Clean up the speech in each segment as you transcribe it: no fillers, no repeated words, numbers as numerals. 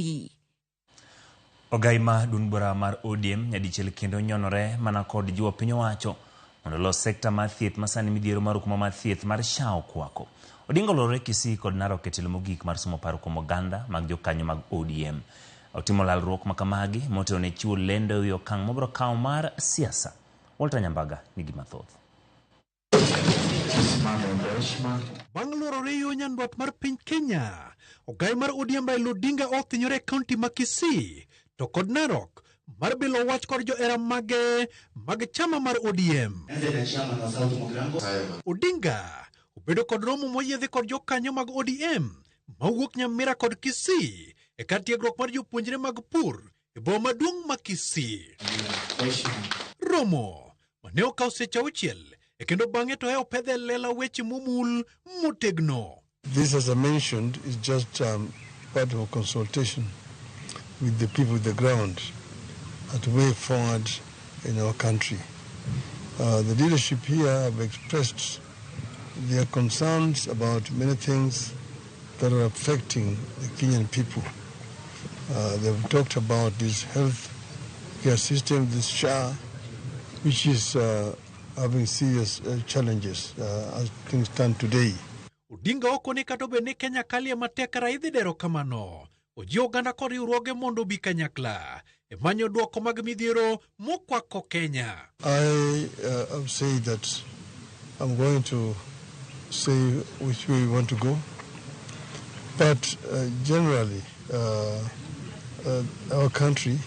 TV. Ogai ma duond bura mar ODM nyadichiel kendo nyonore mana kod jiwo piny owacho mondo olos sekta mar thieth masani midhiero mar okumba mar thieth mar SHA okwako. Odinga olorore Kisii kod Narok e tielo mogik mar somo paro kuom oganda mag jokanyo mag ODM. Otimo lalruok makamagi motelo ne chiwo lendo ewi okang' mobiro kawo mar siasa. Walter Nyambaga nigi mathoth. Bang' lworore yo nyandwat mar piny Kenya, ogai mar ODM Raila Odinga othinyore e kaunti ma Kisii to kod Narok mar bilo wach kod johera mage mag chama mar ODM. Odinga obedo kod romo moyiedhi kod jokanyo mag ODM mawuok Nyamira kod Kisii e kar tiegruok mar jopuonjre mag pur e boma maduong' ma Kisii. Romo mane okawo seche 6 e kendo bang'e to e opedhe lela weche momul motegno. This, as I mentioned, is just part of a consultation with the people on the ground at way forward in our country. The leadership here have expressed their concerns about many things that are affecting the Kenyan people. They've talked about this health care system, this SHA, which is having serious challenges as things stand today. Odinga okone kata obed ni Kenya kalie matek kara idhi dero kamano. Ojiwo oganda kod riwruoge mondo obi kanyakla e manyo duoko mag midhiero mokwako Kenya. I have said that I'm going to say which way we want to go, but generally our country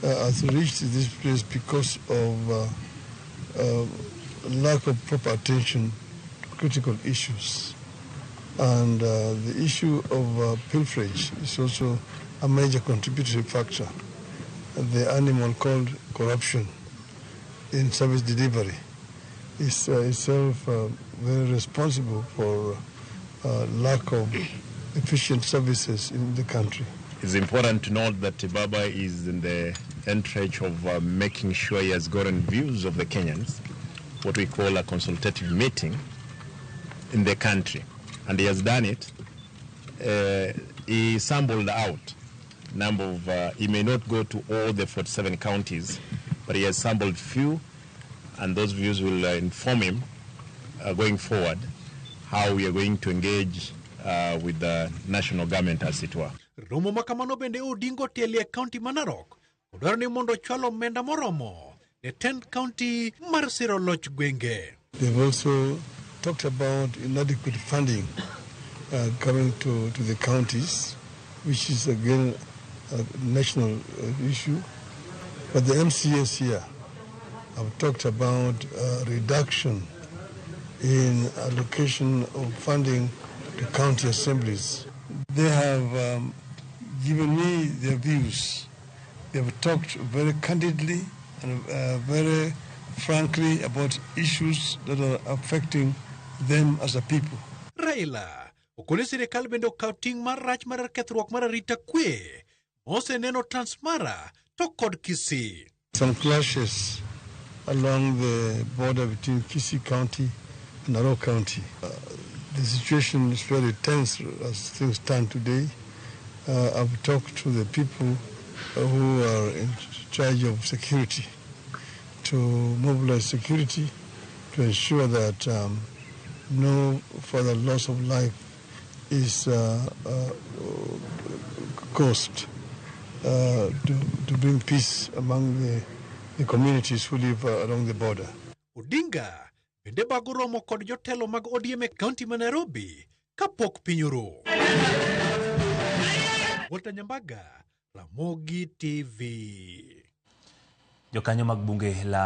has reached this place because of lack of proper attention to critical issues. And the issue of pilferage is also a major contributory factor. The animal called corruption in service delivery is itself very responsible for lack of efficient services in the country. It's important to note that Baba is in the entrench of making sure he has gotten views of the Kenyans, what we call a consultative meeting in the country. And he has done it. He sampled out number of, he may not go to all the 47 counties, but he has sampled few, and those views will inform him going forward how we are going to engage with the national government, as it were. Romo ma kamano bende Odinga otielo e kaunti ma Narok odwaro ni mondo ochwal omenda moromo ne tend kaunti mar siro loch gwenge. They've also talked about inadequate funding coming to the counties, which is again a national issue. But the MCAs here have talked about reduction in allocation of funding to county assemblies. They have given me their views. They have talked very candidly and very frankly about issues that are affecting them as a people. Raila okone sirikal bende okaw ting' mar rach mar kethruok mar arita kwe moseneno Transmara to kod Kisii. Some clashes along the border between Kisii County and Narok County. The situation is very tense as things stand today. I've talked to the people who are in charge of security to mobilize security to ensure that no further loss of life is caused, to bring peace among the communities who live along the border. Odinga bende bago romo kod jotelo mag ODM e kaunti ma Nairobi kapok piny oru. Walter Nyambaga, Ramogi TV. Jokanyo mag bunge la